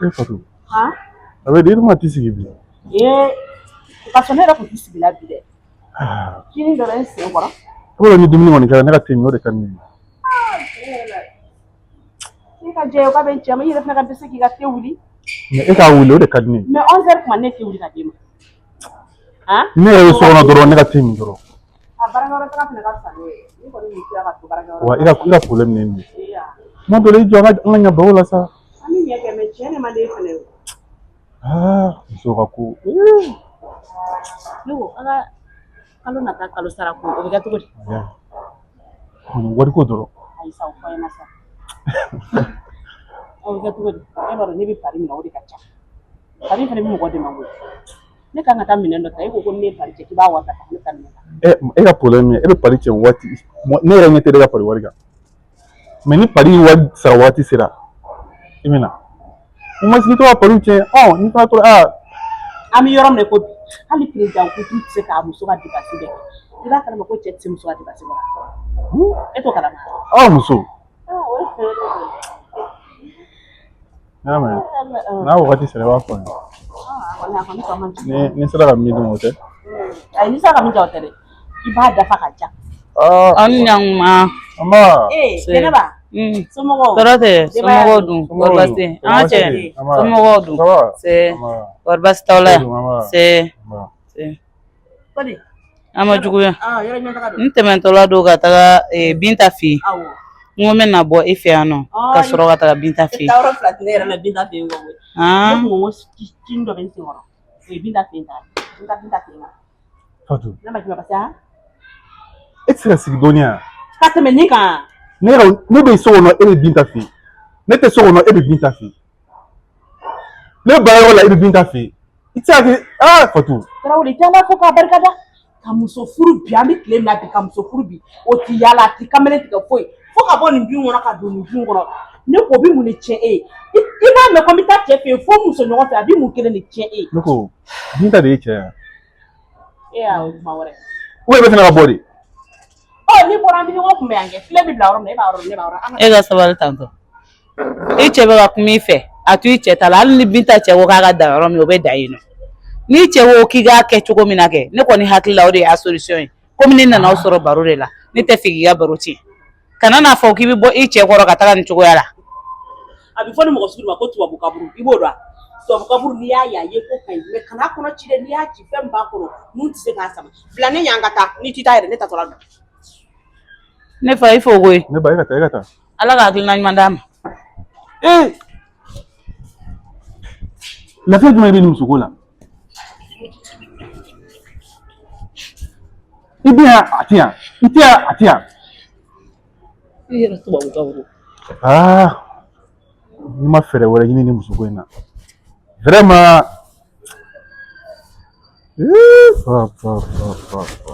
E Fatou. Han? A bɛ di, e dun ma t'i sigi bi? Ee, ka sɔrɔ ne yɛrɛ tun t'i sigi la bi dɛ. Kini dɔ bɛ n sen kɔrɔ. I b'a dɔn ni dumuni kɔni kɛra, ne ka te min, o de ka di ne ye. E ka jɛ, o ka bɛn cɛ ma, i yɛrɛ fana ka dɛsɛ k'i ka te wuli. Mais e k'a wuli, o de ka di ne ye. Mais 11 heures tuma ne te wuli ka d'e ma. Han? Ne yɛrɛ bɛ so kɔnɔ dɔrɔn, ne ka te min dɔrɔn. A baarakɛyɔrɔ taga fana ka fisa n'o ye. Ni kɔni y'i tila ka to baarakɛyɔrɔ. Wa i ka problème de ye nin ye. Tuma dɔ la, i jɔ an ka ɲɛ baro la sa. An bɛ ɲɛ kɛ, mais tiɲɛ de man di e fana ye. Aa, muso ka ko. Ne ko an ka kalo nata kalo sara ko, o bɛ kɛ cogo di? Kɔni wariko dɔrɔn. Ayi sa, o fɔ n ɲɛna sa. O bɛ kɛ cogo di? E b'a dɔn ne bɛ pari min na, o de ka ca. Pari fana bɛ mɔgɔ dɛmɛ koyi. Ne kan ka taa minɛn dɔ ta, e ko ko ne ye pari cɛ, k'i b'a wari ta ka ne ta minɛn ta. E ka problème ye, e bɛ pari cɛ waati, ne yɛrɛ ɲɛ tɛ ne ka pari wari kan. Mais ni pari wari sara waati sera, i bɛ na. O ma sigi to ka pari tiɲɛ, ɔ ni fana tora aa. An bɛ yɔrɔ min na ko bi, hali président kutu tɛ se k'a muso ka dépense bɛɛ kɛ. I b'a kalama ko cɛ tɛ se muso ka dépense kɔrɔ. E t'o kalama? Aw muso. N y'a mɛn. N'a wagati sera, i b'a fɔ n ye. Ni sera ka min dun, o tɛ. Ayi, ni sera ka min kɛ, o tɛ dɛ. I b'a dafa ka ja. Aw ni ɲankuma. Nba. Ee, Jɛnɛba. Somɔgɔw? Tɔɔrɔ tɛ, somɔgɔw dun? Kɔri baasi tɛ yen? An ka cɛ, somɔgɔw dun? Se, kɔri baasi t'aw la yan? Se, se. An ma juguya. N tɛmɛtɔla don ka taga Binta fɛ yen. N ko n bɛ na bɔ e fɛ yan nɔ ka sɔrɔ ka taga Binta fɛ yen. Taayɔrɔ fila tɛ ne yɛrɛ la Binta fɛ yen koyi. Ne kun ko cini dɔ bɛ n sen kɔrɔ. O ye Binta fɛ yen ta. N taa Binta fɛ yen. Fatou. Ne ma k'i ma parce que E tɛ se ka sigi dɔɔnin yan? Ka tɛmɛ nin kan. Ne yɛrɛ, ne bɛ so kɔnɔ, e bɛ Binta fɛ yen. Ne tɛ so kɔnɔ, e bɛ Binta fɛ yen. Ne bɛ baarayɔrɔ la, e bɛ Binta fɛ yen. I tɛ se ka kɛ, aa Fatou. Tarawele, i tɛ Ala fo k'a barika da. Ka muso furu bi, an bɛ tile min na bi, ka muso furu bi, o ti yaala, a ti kamalen tigɛ foyi. Fo ka bɔ nin du in kɔnɔ ka don nin du in kɔnɔ. Ne ko o bɛ mun de tiɲɛ e ye? I b'a mɛn ko n bɛ taa cɛ fɛ yen fo muso ɲɔgɔn fɛ, a bɛ mun kelen de tiɲɛ e ye? Ne ko Binta de ye cɛ ye. E y'a o kuma wɛrɛ. Ou e bɛ fɛnɛ ka bɔ de. Ɔ, n'i bɔra, an bɛ ɲɔgɔn kunbɛn yan kɛ. Filen bɛ bila yɔrɔ min na, e b'a yɔrɔ dɔn, ne b'a yɔrɔ dɔn. E ka sabali tantɔ. I cɛ bɛ ka kuma i fɛ, a to i cɛ ta la. Hali ni Binta cɛ ko k'a ka dan yɔrɔ min, o bɛ dan yen nɔ. N'i cɛ ko k'i k'a kɛ cogo min na kɛ, ne kɔni hakili la, o de y'a solution ye. Komi ne nana aw sɔrɔ baro de la, ne tɛ fɛ k'i ka baro tiɲɛ. Kana n'a fɔ k'i bɛ bɔ i cɛ kɔrɔ ka taga nin cogoya la. A bɛ fɔ ni mɔgɔ sugu ma ko tubabu kaburu, i b'o dɔn wa? Tubabu kaburu, n'i y'a ye, a ye ko ka ɲi, mais kan'a kɔnɔ ci dɛ. N'i y'a ci, fɛn min b'a kɔnɔ nun tɛ se k'a sama. Bila ne ɲɛ, an ka taa. N'i t'i taa yɛrɛ, ne tatɔ la don. Ne fa, i fo koyi. Ne ba, e ka taa, e ka taa. Ala ka hakilina ɲuman d'a ma. Ee, lafiya jumɛn bɛ nin musoko la? I bɛ yan, a tɛ yan. I tɛ yan, a tɛ yan. I yɛrɛ tubabu kaburu. Aa, n'i ma fɛɛrɛ wɛrɛ ɲini nin musoko in na, vraiment. Ee, fa fa fa fa fa.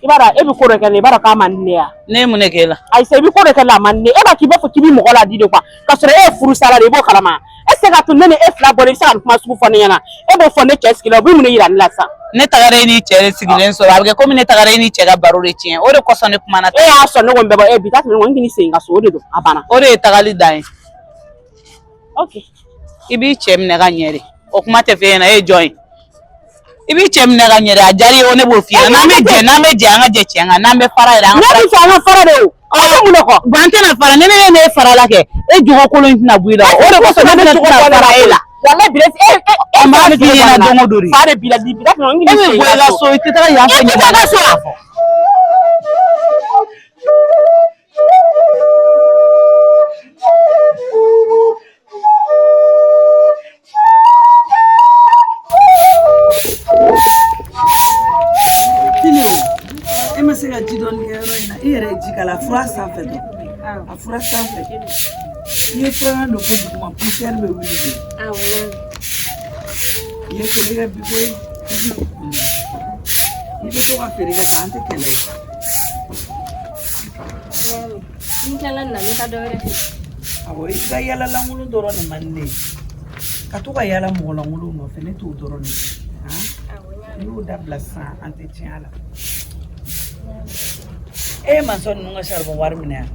I b'a dɔn e bɛ ko dɔ kɛ ne, i b'a dɔn k'a man di ne ye wa? Ne ye mun de k'e la? Ayi sa, i bɛ ko dɔ kɛ la, a man di ne ye. E b'a k'i b'a fɔ k'i bɛ mɔgɔ ladi de quoi, k'a sɔrɔ e ye furusala de ye, i b'o kalama. E tɛ se ka to ne ni e fila bɔlen, i bɛ se ka nin kuma sugu fɔ ne ɲɛna? E b'o fɔ ne cɛ sigilen, o bɛ mun de yira ne la sisan? Ne tagara e n'i cɛ de sigilen sɔrɔ, a bɛ kɛ komi ne tagara e n'i cɛ ka baro de tiɲɛ, o de kosɔn ne kumana. E y'a sɔrɔ ne ko n bɛ bɔ, e bi taa tɛmɛ, ne ko n k'i segin ka so, o de don, a banna. O de ye tagali dan ye. Ok. I b'i cɛ minɛ ka ɲɛ de, o kuma tɛ f'e ɲɛna, e ye jɔn ye? I b'i cɛ minɛ ka ɲɛ de, a diyara i ye o, ne b'o f'i ɲɛna. N'an bɛ jɛ, n'an bɛ jɛ, an ka jɛ tiɲɛ kan. N'an bɛ fara yɛrɛ, an ka Ne fara. bɛ fɛ an ka fara de o. Aw bɛ mun de kɔ? Bon, an tɛna fara. Ni ne ne fara la kɛ, e jogo kolon in tɛna bɔ i la. O de kosɔn ne fana tɛna fara e la. Walayi bi e e e An b'a f'i ɲɛna don o don de. Fa de b'i la bi bi tɛmɛ, n E bɛ bɔ i ka so, i tɛ taga yan fɛ. E tɛ taa ka so wa? Tini o, e ma se ka ji dɔɔni kɛ yɔrɔ in na? I yɛrɛ ye ji k'a la, a fura sanfɛ dɔn, a fura sanfɛ. I ye furanna don fo duguma, poussière bɛ wuli de. I ye feere kɛ bi koyi. I bɛ to ka feere kɛ tan, an tɛ kɛlɛ o. N tilala nin na, n bɛ taa dɔ wɛrɛ fɛ. Awɔ, i ka yala lankolon dɔrɔn de man di ne ye. Ka to ka yaala mɔgɔ lankolonw nɔfɛ, ne t'o dɔrɔn de fɛ. N'i y'o dabila sisan, an tɛ tiɲɛ a la. E ye maçon ninnu ka charbon wari minɛ yan?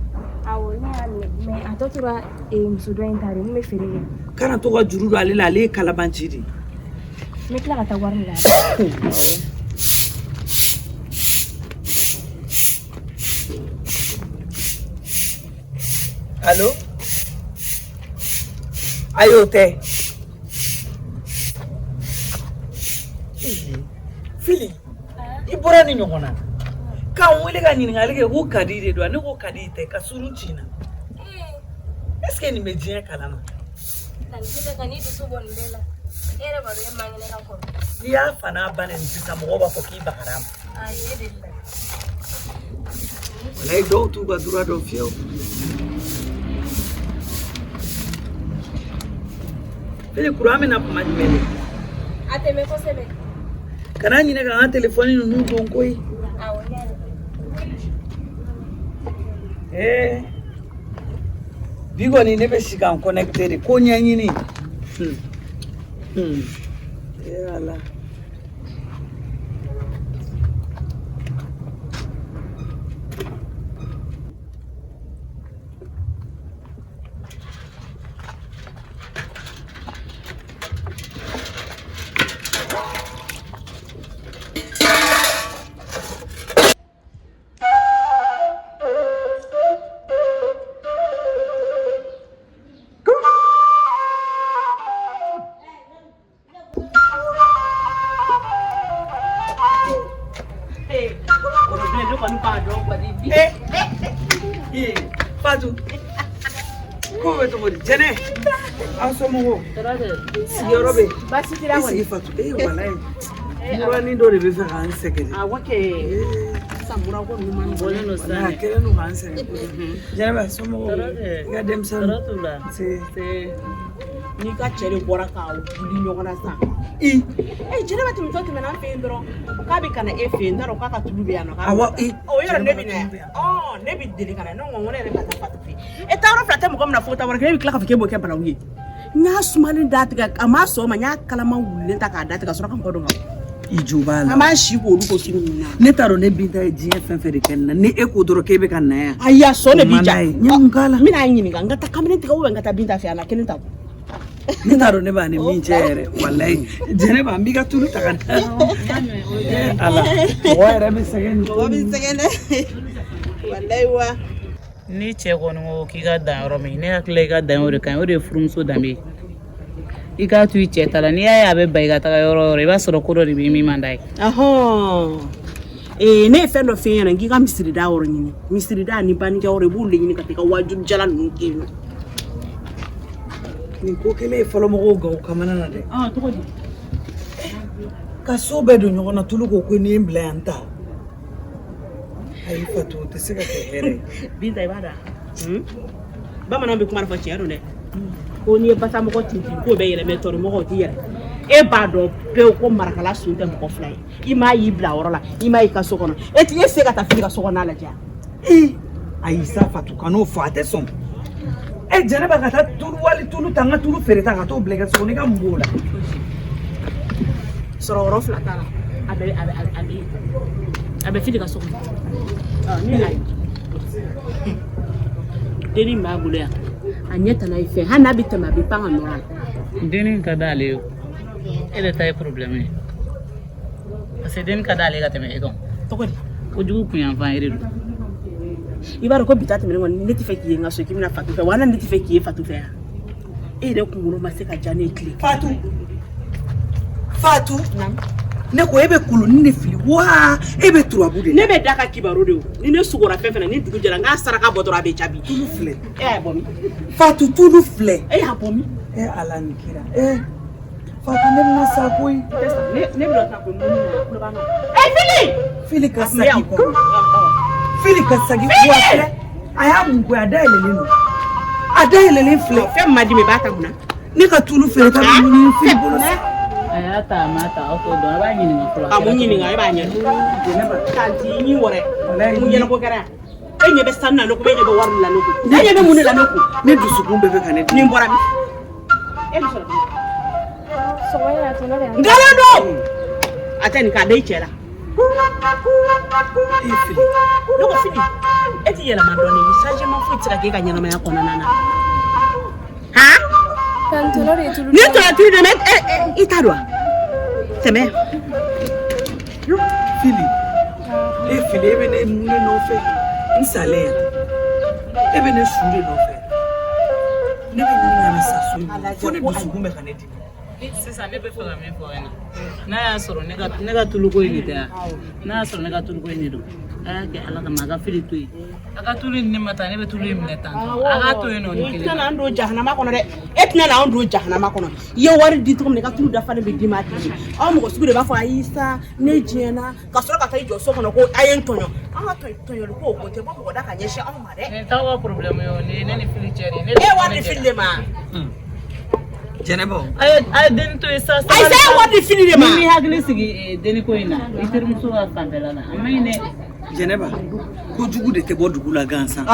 Awɔ, ne y'a minɛ, mais a tɔ tora muso dɔ in ta de, mun bɛ feere kɛ. Kana to ka juru don ale la, ale ye kalabanci de ye. N bɛ tila ka taa wari minɛ a la. Allo? Ayi, o tɛ. Fili, i bɔra ni ɲɔgɔn na k'an wele ka ɲininkali kɛ ko Kadi de don, ne ko Kadi tɛ, ka surun ci n na. Est ce que nin bɛ diɲɛ kalama? N'i y'a fa n'a ba nɛni sisan, mɔgɔw b'a fɔ k'i bagara a ma. Walayi, dɔw t'u ka droit dɔn fiyewu. Fili, kuran bɛna kuma jumɛn de? A tɛ mɛn kosɛbɛ. Kana ɲinɛ ka n ka telefɔni ninnu don koyi. Awɔ, n y'a mɛn. Ee, bi kɔni ne bɛ si ka n connecté de ko ɲɛɲini. Ee Ala. Fatou, ko bɛ cogo di? Jɛnɛ, aw somɔgɔw? Sigiyɔrɔ bɛ yen? Baasi t'i la I sigi Fatou. Ee walayi, muranin dɔ de bɛ fɛ k'an sɛgɛn. Awɔ kɛ. Sisan murako ninnu ma nɔgɔn. Bɔlen don sisan A kɛlen don k'an sɛgɛn kojugu. Jɛnɛba, somɔgɔw? I ka denmisɛnninw? Tɔɔrɔ t'u la. Nse. N'i ka cɛ de bɔra k'a wuli ɲɔgɔn na sisan. I. Ee, Jɛnɛba tɛmɛtɔ tɛmɛna an fɛ yen dɔrɔn, k'a bɛ ka na e fɛ yen, n t'a dɔn k'a ka tulu bɛ yan nɔ. Awɔ, i. O yɔrɔ ne bɛ na yan. Ɔ, ne bɛ deli ka na, ne ko ne yɛrɛ bɛ ka taa Fatou fɛ yen. E taayɔrɔ fila tɛ mɔgɔ min na fo taa wɛrɛ kɛ, e bɛ tila k'a fɔ k'e b'o kɛ balawu ye. N y'a sumalen da tigɛ, a ma sɔn o ma, n y'a kalaman wulilen ta k'a da tigɛ ka sɔrɔ ka mɔgɔ dɔn ka bɔ. I jo b'a la. An b'an si k'olu ko sugu ninnu na. Ne t'a dɔn ne Binta ye diɲɛ fɛn fɛn de kɛ nin na, ni e ko dɔrɔn k'e bɛ ka na yan. Ayi, a sɔn de b'i ja. N ye mun k'a la? N bɛna a ɲininka, n ka taa kamalen tigɛ ou n ka taa Binta fɛ, a na kelen ta. Ne t'a dɔn ne b'a ni min cɛ yɛrɛ, walayi. Jɛnɛba, n b'i ka tulu ta ka na. Ee Ala, mɔgɔ yɛrɛ bɛ sɛgɛn nin ko. Mɔgɔ bɛ sɛgɛn dɛ. Walayi wa. Ni cɛ kɔni ko k'i ka dan yɔrɔ min, ne hakili la i ka dan o de ka ɲi, o de ye furumuso danbe ye. I k'a to i cɛ ta la, n'i y'a ye a bɛ ban i ka taga yɔrɔ o yɔrɔ, i b'a sɔrɔ ko dɔ de bɛ min man d'a ye. Ee, ne ye fɛn dɔ f'e ɲɛna, k'i ka misirida yɔrɔ ɲini, misirida ni bannikɛ yɔrɔ, i b'olu de ɲini ka taa i ka wajulu jala ninnu kɛ yen nɔ. Nin ko kelen ye fɔlɔ mɔgɔw gan u kamana na dɛ. Cogo di? Ka so bɛɛ don ɲɔgɔn na, tulu ko ko n'i ye n bila yan ta. Ayi Fatou, o tɛ se ka kɛ hɛrɛ ye. Binta, i b'a dɔn, bamananw bɛ kuma dɔ fɔ, tiɲɛ don dɛ, ko n'i ye basamɔgɔ tintin k'o bɛ yɛlɛ, mais tɔrimɔgɔw t'i yɛlɛ. E b'a dɔn pewu ko marakala sun tɛ mɔgɔ fila ye. I m'a y'i bila yɔrɔ la, i m'a y'i ka so kɔnɔ, e ti e se ka taa fili ka so kɔnɔna lajɛ. Ee, ayi sa Fatou, kan'o fɔ, a tɛ sɔn. E Jɛnɛba, ka taa tulu wali tulu ta, n ka tulu feere ta ka t'o bila i ka so kɔnɔ, i ka mun b'o la? Sɔrɔ yɔrɔ fila t'a la, a bɛ a bɛ a bɛ a bɛ fili ka so kɔnɔ. Ni na ye dennin b'a bolo yan, a ɲɛ tana ye fɛn, hali n'a bɛ tɛmɛ a bɛ pan ka nɔrɔ a la. Dennin ka d'ale ye, e de ta ye problème ye, parce que dennin ka d'ale ye ka tɛmɛ e kan. Cogo di? Kojugu kunyanfan ye de don. I b'a dɔn ko bi ta tɛmɛnen kɔni, ne tɛ fɛ k'i ye n ka so k'i bɛna Fatou fɛ wa, ne tɛ fɛ k'i ye Fatou fɛ yan. E yɛrɛ kunkolo ma se ka diya ne ye tile. Fatou, Fatou, ne ko e bɛ kolonin de fili wa e bɛ turabu de? Ne bɛ da ka kibaru de o, ni ne sugora fɛn fɛn na, ni dugu jɛra n k'a saraka bɔ dɔrɔn a bɛ jaabi. Tulu filɛ. E y'a bɔ min? Fatou, tulu filɛ. E y'a bɔ min? E Ala ni kira. E Fatou, ne bɛna sa koyi. Ne bɛna taa ko mun na tulo b'an na. E Fili! Fili ka saki kɔnɔ. Fili ka saki wa filɛ. A y'a mun koyi, a dayɛlɛlen don. A dayɛlɛlen filɛ. Fɛn ma di min, i b'a ta mun na? Ne ka tulu feere ta bɛ ɲini Fili bolo. A y'a ta, a m'a ta, aw t'o dɔn, a b'a ɲininka fɔlɔ. A mun ɲininka, e b'a ɲɛdɔn. Tanti i ɲi wɔrɛ. Mun ɲɛnako kɛra yan? E ɲɛ bɛ sanu na ne kun, e ɲɛ bɛ wari la ne kun. E ɲɛ bɛ mun de la ne kun? Ne dusukun bɛɛ bɛ ka ne dimi. Nin bɔra min? E bɛ sɔrɔ min? Sɔgɔma in na tɔnɔ de y'a Nkalon don. A tɛ nin k'a da i cɛ la. E Fili. Ne ko Fili, e ti yɛlɛma dɔɔnin, changement foyi tɛ se ka k'e ka ɲɛnamaya kɔnɔna na. Han? Tan tɔnɔ de ye tulu Ni tɔnɔ tulu de e i t'a dɔn wa? Tɛmɛ. Fili. E Fili, e bɛ ne mun de nɔfɛ? N salen yan. E bɛ ne su de nɔfɛ. Ne bɛ ɲini ka na sa so in kɔnɔ. Fo ne dusukun bɛ ka ne dimi. Sisan ne bɛ fɛ ka min fɔ aw ɲɛna, n'a y'a sɔrɔ ne ka tuluko in de tɛ yan, n'a y'a sɔrɔ ne ka tuluko in de don, a y'a kɛ Ala kama, a ka Fili to yen, a ka tulu in ne ma taa, ne bɛ tulu in minɛ tan, a k'a to yen nɔ ni I kelen. tɛna an don jahanama kɔnɔ dɛ. E tɛna na an don jahanama kɔnɔ. I ye wari di cogo min na, i ka tulu dafalen bɛ d'i ma a tigi. Aw mɔgɔ sugu de b'a fɔ ayi sa, ne diɲɛna ka sɔrɔ ka taa i jɔ so kɔnɔ ko a ye n tɔɲɔ. An ka tɔɲɔli ko, o tɛ bɔ mɔgɔ da ka ɲɛsin anw ma dɛ. Nin t'aw ka problème ye o, nin ye ne ni Fili cɛ de ye. Ne E ye wari di Fili de ma. Jɛnɛba. A ye denni to yen sa. Ayi sa, e ye wari di Fili de ma. Ni m'i hakili sigi denni ko in na, i terimuso ka fanfɛla la, a man ɲi dɛ. Jɛnɛba, kojugu de tɛ bɔ dugu la gansan.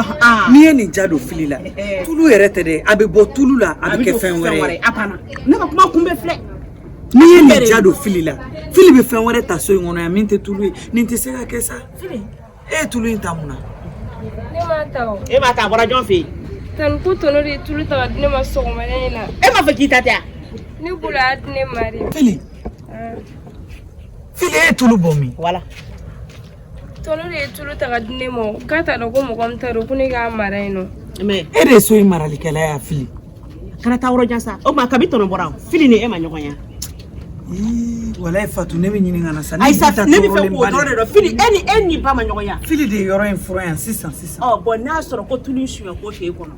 N'i ye nin ja don Fili la, tulu yɛrɛ tɛ dɛ, a bɛ bɔ tulu la, a bɛ kɛ fɛn wɛrɛ ye. A banna. Ne ka kuma kun bɛ filɛ. N'i ye nin ja don Fili la, Fili bɛ fɛn wɛrɛ ta so in kɔnɔ yan min tɛ tulu ye. Nin tɛ se ka kɛ sa. Fili. E ye tulu in ta mun na? Ne m'a ta o. E m'a ta, a bɔra jɔn fɛ yen? Tani ko tɔnɔ de ye tulu ta ka di ne ma sɔgɔmada in na. E m'a fɔ k'i ta tɛ yan? Ne bolo a y'a di ne ma de. Fili. Fili, e ye tulu bɔ min? Voilà. Tɔnɔ de ye tulu ta ka di ne ma o. K'a t'a dɔn ko mɔgɔ min ta don, ko ne k'a mara yen nɔ. Mais E de ye so in maralikɛla ye, Fili. Kana taa yɔrɔ jan sa. O tuma kabi tɔnɔ bɔra, Fili ni e ma ɲɔgɔn ye. Walayi Fatu, ne bɛ ɲini ka na sa. Ayi sa, ne bɛ fɛ k'o dɔrɔn de dɔn. Fili, e ni ba ma ɲɔgɔn ye. Fili de ye yɔrɔ in furan yan sisan sisan. Ɔ bɔn, n'a sɔrɔ ko tulu in suɲɛ ko t'e kɔnɔ.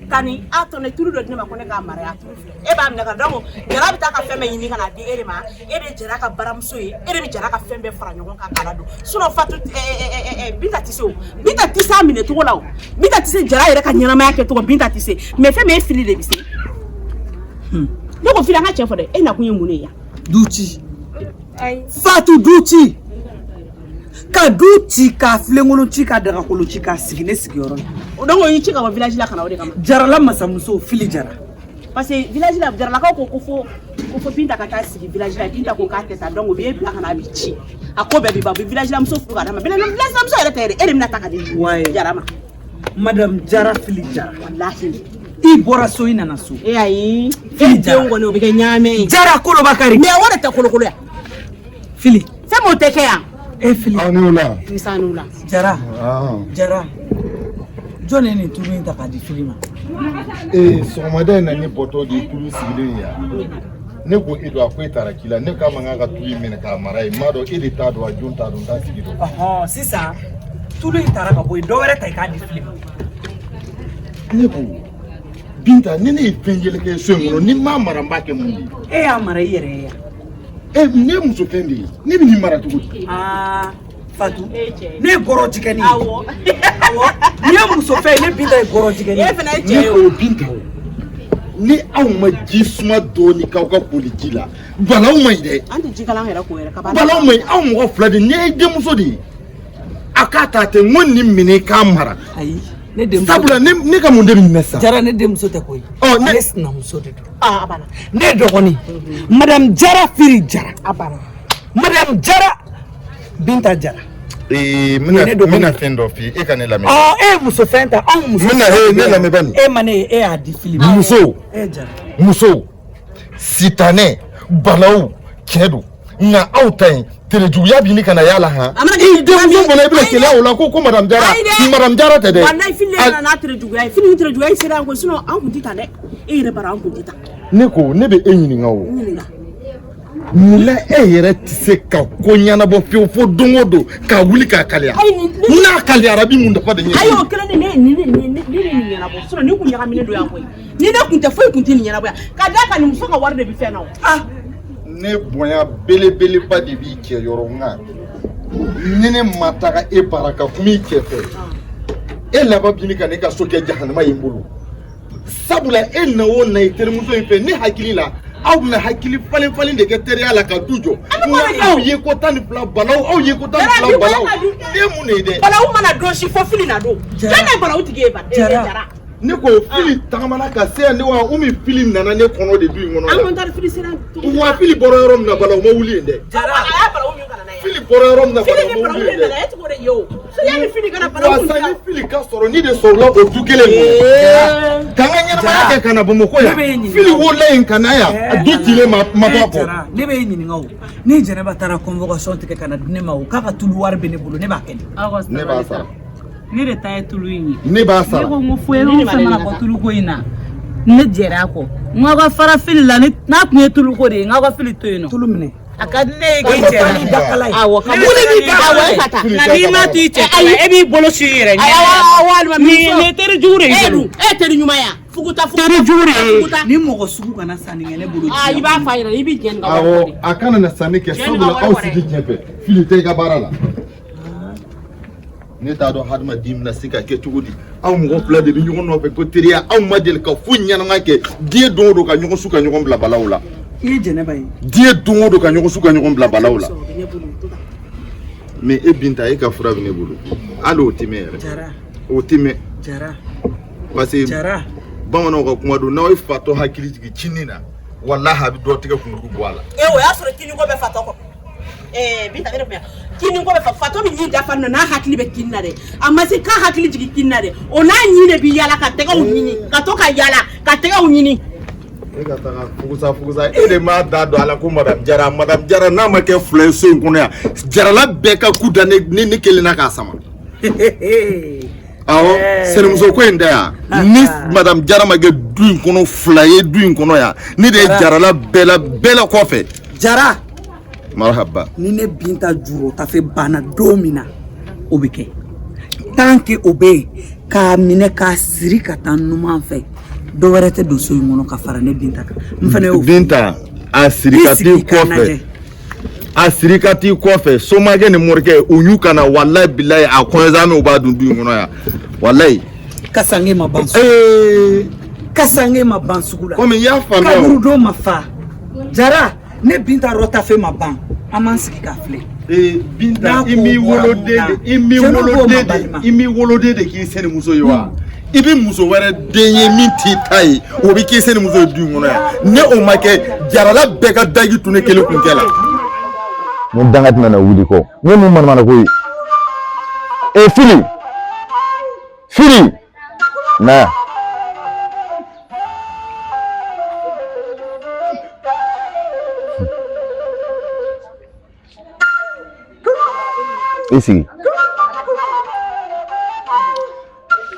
Tani a tɔnɔ tulu dɔ di ne ma ko ne k'a mara, a tulu filɛ. E b'a minɛ ka donc Jara bɛ taa ka fɛn bɛɛ ɲini ka na di e de ma. E de ye Jara ka baramuso ye. E de bɛ Jara ka fɛn bɛɛ fara ɲɔgɔn kan k'a ladon. Sinon Fatu, Binta tɛ se o. Binta tɛ se a minɛ cogo la o. Binta tɛ se Jara yɛrɛ ka ɲɛnamaya kɛcogo, Binta tɛ se. Mais fɛn min ye Fili de bɛ se. Ne ko Fili, an ka cɛ fɔ dɛ, e nakun ye mun de ye yan? Du ci. Ayi. Fatu, du ci. Ka du ci, ka filenkolon ci, ka dagakolon ci, k'a sigi ne sigiyɔrɔ la. O donc o y'i ci ka bɔ village la ka na o de kama. Jarala masamuso Fili Jara. Parce que village la, Jaralakaw ko fo Binta ka taa sigi village la. Binta ko k'a tɛ taa, donc u b'e bila ka na, a b'i ci. A ko bɛɛ b'i ban, u bɛ village la muso furu ka d'a ma. Village la muso yɛrɛ tɛ yɛrɛ, e de bɛna ta ka di Jara ma. Madame Jara Fili Jara. Walahi. I bɔra so, i nana so. E ayi. E denw kɔni, o bɛ kɛ ɲaamɛ ye. Jara Kolobakari. Mais o de tɛ kolokolo yan. Fili. Fɛn min o tɛ kɛ yan. E Fili. Aw ni wula. Nsa ni wula. Jara. Jara. Jɔn ye nin tulu in ta k'a di Fili ma? Ee, sɔgɔmada in na ne bɔtɔ de ye tulu sigilen ye yan. Ne ko e don, a ko e taara k'i la. Ne k'a ma k'a ka tulu in minɛ k'a mara yen. N m'a dɔn e de t'a dɔn, a jɔn t'a dɔn, n t'a tigi dɔn. Ɔhɔn, sisan tulu in taara ka bɔ yen, dɔ wɛrɛ ta i k'a di Fili ma. Ne ko Binta, ni ne ye fɛn yɛlɛ kɛ so in kɔnɔ, ni n m'a mara, n b'a kɛ mun de ye? E y'a mara i yɛrɛ ye yan. E, ne ye muso fɛn de ye, ne bɛ nin mara cogo di? Aa Fatu, ne ye gɔrɔjigɛni ye. Awɔ. Awɔ, n'i ye muso fɛn ye, ne Binta ye gɔrɔjigɛni ye. E fana ye cɛ ye Ne o. ko Binta, o ni aw ma ji suma dɔɔni k'aw ka koli ji la, balaw ma ɲi dɛ. An tɛ ji kalan yɛrɛ ko yɛrɛ ka ban. Balaw ma ɲi, aw mɔgɔ fila de, ne ye denmuso de ye. A k'a ta ten, n ko nin minɛ i k'a mara. Ayi, ne denmuso. Sabula ne ka mun de bɛ nin na sisan? Jara, ne denmuso tɛ koyi. Ɔ ne Ne sinamuso de don. Aa, a banna. Ne dɔgɔnin, Madame Jara Fili Jara. A banna. Madame Jara Binta Jara. Ee, n bɛna Ne n dɔgɔnin. bɛna fɛn dɔ f'i ye, e ka ne lamɛn. Ɔ, e ye muso fɛn ta, anw muso. N bɛna ee ne lamɛn bani. E ma ne ye, e y'a di Fili ma. Muso. E Jara. Muso, sitanɛ, balawu, tiɲɛ don, nka aw ta in terejuguya bɛ ɲini ka na y'a la han. A mana kɛ I denmuso fana, i bɛna keleya o la ko Madame Jara. Ayi dɛ. Madame Jara tɛ dɛ. Walayi, Fili nana n'a tere juguya ye. Fili ni tere juguya in sera yan ko, sinon an kun tɛ tan dɛ. E yɛrɛ bara, an kun tɛ tan. Ne ko ne bɛ e ɲininka o. N ɲininka. Mun la e yɛrɛ tɛ se ka ko ɲɛnabɔ fiyewu, fo don o don ka wuli k'a kaliya? Ayi, N'a kaliyara, a bɛ mun nafa de ɲɛ? Ayi, o kelen de ne ni ne ni ne ni nin ɲɛnabɔ, sinon ni kun ɲagaminen don yan koyi. Ni ne kun tɛ, foyi kun tɛ nin ɲɛnabɔ yan. Ka d'a kan nin muso ka wari de bɛ fɛn na o. Ah. Ne bonya belebeleba de b'i cɛ yɔrɔ, nka ni ne ma taga e bara ka kuma i cɛ fɛ, e laban bɛ ɲini ka ne ka so kɛ jahanama ye n bolo. Sabula e na o na i terimuso in fɛ, ne hakili la aw bɛna hakili falen falen de kɛ teriya la ka du jɔ, nka aw ye ko 12 balaw, aw ye ko 12 balaw, ne ye mun de ye dɛ? Balawu mana don si, fo Fili na don. Jɔn de ye balawu tigi ye ba? Jara. Jara. Ne ko Fili tagamana ka se yan de wa ou bien Fili nana ne kɔnɔ de du in kɔnɔ An yan? kɔni taara Fili sera. Wa Fili bɔra yɔrɔ min na bala o ma wuli yen dɛ. Jara a y'a balawu min ka na n'a ye. Fili bɔra yɔrɔ min na Fili bala ni o ma balawu wuli de yen dɛ. nana e t'o de ye o. Yanni Fili ka na balawu Wa kun sa tɛ ni Fili ka sɔrɔ ni de sɔrɔla o du kelen kɔnɔ. K'an ka ɲɛnamaya kɛ ka na Bamakɔ Ne bɛ e yan. ɲininka. Fili wolola yen ka na yan. A du cilen ma bɔ a kɔ. Jara, ne bɛ e ɲininka o ni Jɛnɛba taara convocation tigɛ ka na di ne ma o k'a ka tulu wari bɛ ne bolo ne b'a kɛ di. Ne b'a sara. Ne de ta ye tulu in ye. Ne b'a sara. Ne ko n ko foyi o fɛn mana bɔ tuluko in na ne jɛra a kɔ n k'aw ka fara Fili la ni n'a tun ye tuluko de ye n k'aw ka Fili to yen nɔ. Tulu minɛ. A ka di ne ye E k'i cɛ cɛ ni dakala ye. Awɔ ka wuli ni da awɔ e ka taa. Nka n'i ma to i cɛ ta la e b'i bolo su i yɛrɛ ɲɛ. Awɔ walima Nin nin ye teri jugu de y'i E bolo. dun e teri ɲuman ya. Fuguta fuguta. Teri jugu de ye. Fuguta. Ni mɔgɔ sugu kana sanni kɛ ne bolo. Aa i b'a f'a ɲɛna i b'i jɛn nin ka wari kɔ Awɔ de. a kana na sanni kɛ Cɛ ni sabula ka wari aw kɔ dɛ. sigi ɲɛfɛ Fili tɛ i ka baara la. Ne t'a dɔn hadamaden bɛna se ka kɛ cogo di aw mɔgɔ fila de bɛ ɲɔgɔn nɔfɛ ko teriya aw ma deli ka foyi ɲɛnama kɛ diɲɛ don o don ka ɲɔgɔn su ka ɲɔgɔn bila balaw la. I ye Jɛnɛba ye. Diɲɛ don o don ka ɲɔgɔn su ka ɲɔgɔn bila balaw la. Sɔrɔ bɛ ne bolo to ta. Mais e Binta e ka fura bɛ ne bolo hali o tɛ mɛn yɛrɛ. Jara. O tɛ mɛn. Jara. Parce que Jara. bamananw ka kuma don n'aw ye fatɔ hakili jigin cinin na walahi a bɛ dɔ tigɛ kunkuru bɔ a la. E o y'a sɔrɔ kiniko bɛ fatɔ kɔ. Ɛɛ Binta ne de kun yan. Kiniko bɛ fa fatɔ bɛ ɲin dafa na n'a hakili bɛ kin na dɛ. A ma se k'a hakili jigin kin na dɛ. O n'a ɲin de bi yala ka tɛgɛw ɲini ka to ka yala ka tɛgɛw ɲini. E ka taga fugusa fugusa e de m'a da don a la ko madame Jara madame Jara n'a ma kɛ fila ye so in kɔnɔ yan Jarala bɛɛ ka ku da ne ne kelen na k'a sama. Awɔ sɛnɛmuso ko in tɛ yan ni madame Jara ma kɛ du in kɔnɔ fila ye du in kɔnɔ yan ne de ye Jarala bɛɛ la bɛɛ la kɔfɛ. Jara. Marhaba. Ni ne Binta juro tafe banna don min na o bɛ kɛ tant que o bɛ yen k'a minɛ k'a siri ka taa numan fɛ dɔ wɛrɛ tɛ don so in kɔnɔ ka fara ne Binta kan n fana y'o fɔ. Binta a siri ka t'i kɔfɛ a siri ka t'i kɔfɛ somakɛ ni morikɛ u y'u kana walayi bilayi a kɔɲɔzamɛw b'a dun du in kɔnɔ yan walayi. Kasange ma ban sugu la. Kasange ma ban sugu la. Komi i y'a faamuya o. Kaburudon ma fa. Jara ne Binta rɔtafe ma ban an b'an sigi k'a filɛ. Binta i m'i woloden de i m'i woloden de i m'i woloden de k'i senimuso ye wa i bɛ muso wɛrɛ den ye min t'i ta ye o bɛ k'i senimuso ye du in kɔnɔ yan ne o ma kɛ Jarala bɛɛ ka daji tun ne kelen kun kɛ la. Ni danga tɛna na wuli kɔ ne mun manamana ko ye e Fili Fili na yan. I sigi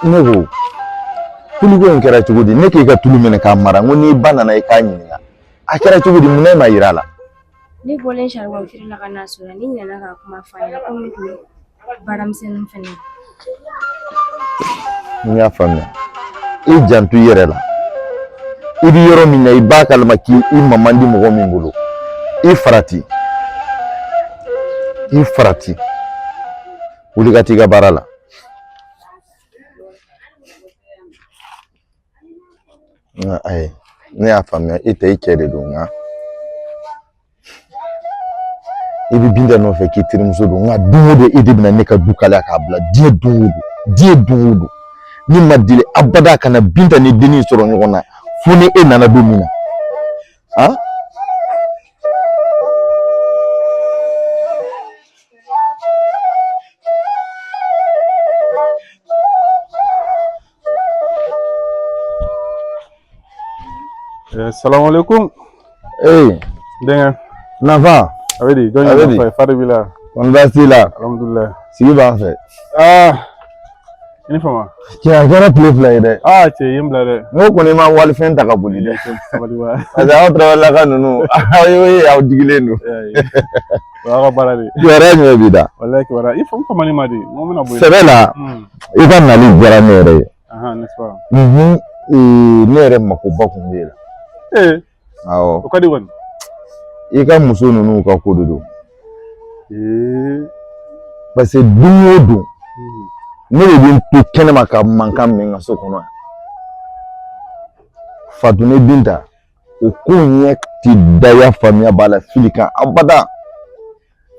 ne ko tuluko in kɛra cogo di ne k'i ka tulu minɛ k'a mara n ko n'i ba nana i k'a ɲininka a kɛra cogo di mun na e ma yira a la. Ne bɔlen saribɔn feere la ka na sɔrɔ ne ɲinɛna ka kuma f'a ɲɛna komi n tun bɛ baaramisɛnnin fɛnɛ. N y'a faamuya i janto i yɛrɛ la i bɛ yɔrɔ min na i b'a kalama k'i i ma man di mɔgɔ min bolo i farati i farati wuli ka t'i ka baara la. Nka ayi ne y'a faamuya e tɛ i cɛ de don nka i bɛ Binta nɔfɛ k'i terimuso don nka don o don e de bɛna ne ka du kalaya k'a bila diɲɛ don o don diɲɛ don o don ne ma deli abada ka na Binta ni dennin sɔrɔ ɲɔgɔn na fo ni e nana don min na han. Salamu alaikum. Ee. Denkɛ. Nafa. A bɛ di jɔn A bɛ ye di? nafa ye fari b'i la. Kɔni baasi t'i la. Alhamdulilayi. Sigi b'an fɛ. Aa i ni fama. Cɛ a kɛra tile fila ye dɛ. Aa cɛ i ye n bila dɛ. N ko kɔni ma walifɛn ta ka boli dɛ. Sabali wa. Parce que aw tarawelelaka ninnu aw ye aw digilen don. O y'aw ka baara de ye. Kibaruya jumɛn b'i da? Walayi kibaruya i fama famani ma di n ko n bɛna bɔ yen. Sɛbɛ la i ka nali diyara ne yɛrɛ ye. Ahan n'est-ce pas. Unhun ne yɛrɛ makoba kun b'e la. Ee. Awɔ. O ka di kɔni. I ka muso ninnu ka ko de don. Ee. Parce que don o don ne de bɛ n to kɛnɛma ka mankan mɛn n ka so kɔnɔ yan. Fatu ni Binta o ko ɲɛ ti da ya faamuya b'a la Fili kan abada.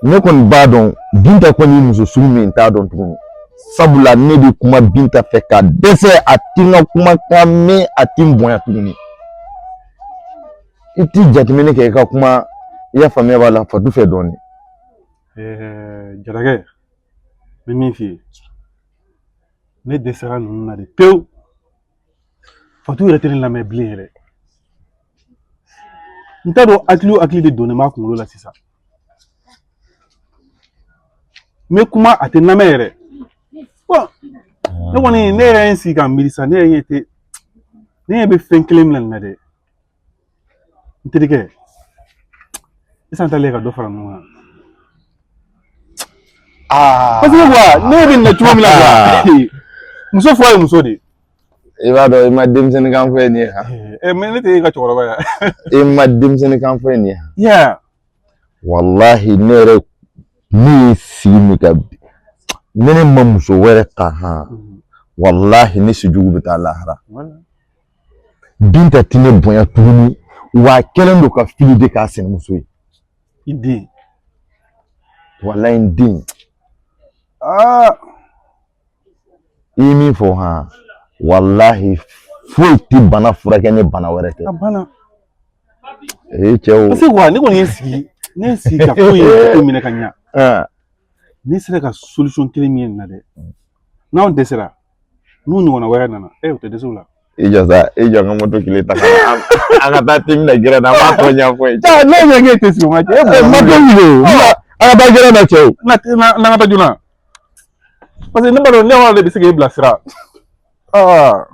Ne kɔni b'a dɔn Binta kɔni ye muso sugu min ye n t'a dɔn tuguni. Sabula ne bɛ kuma Binta fɛ ka dɛsɛ, a ti n ka kumakan mɛn, a ti n bonya tuguni. I ti jateminɛ kɛ i ka kuma, i y'a faamuya b'a la Fatu fɛ dɔɔnin. Jarakɛ, n bɛ min f'i ye, ne dɛsɛra ninnu na de pewu. Fatu yɛrɛ tɛ ne lamɛn bilen yɛrɛ. N t'a dɔn hakili o hakili de donnen b'a kunkolo la sisan. N bɛ kuma, a tɛ n lamɛn yɛrɛ. Bɔn, ne kɔni, ne yɛrɛ ye n sigi ka miiri sa, ne yɛrɛ ɲɛ tɛ, ne ɲɛ bɛ fɛn kelen min na nin na dɛ. N terikɛ, sisan talen ka dɔ fara ɲɔgɔn kan. Parce que quoi, ne bɛ nin na cogo min na quoi, muso fura ye muso de ye. I b'a dɔn i ma denmisɛnnin kan fɔ ye nin ye han. Mais ne tɛ e ka cɛkɔrɔba ye. I ma denmisɛnnin kan fɔ ye nin ye han. Yeah. Walahi, ne yɛrɛ ne ye sigi min kɛ bi, ni ne ma muso wɛrɛ ta han, walahi ne si jugu bɛ taa lahara. Binta tɛ ne bonya tuguni, wa a kɛlen don ka fili de k'a sinamuso ye. I den. Walahi, n den. Aa. I ye min fɔ han, walahi foyi tɛ bana furakɛ ni bana wɛrɛ tɛ. A banna. Ee cɛw. Parce que quoi, ne kɔni ye n sigi, ne ye n sigi ka ko in jateminɛ ka ɲa. Ne sera ka solution kelen min ye nin na dɛ. N'anw dɛsɛra, n'u ɲɔgɔnna wɛrɛ nana, o tɛ dɛsɛ o la. I jɔ sa, i jɔ n ka moto kile ta ka na an ka taa te min na gɛrɛn na, an b'a tɔ ɲɛfɔ ye. Ne ɲɛ k'e tɛ sigi o ma cɛ. E moto wuli o, an ka taa gɛrɛn na cɛw. N'an ka taa joona. Parce que ne b'a dɔn ne de bɛ se k'e bilasira. Aa.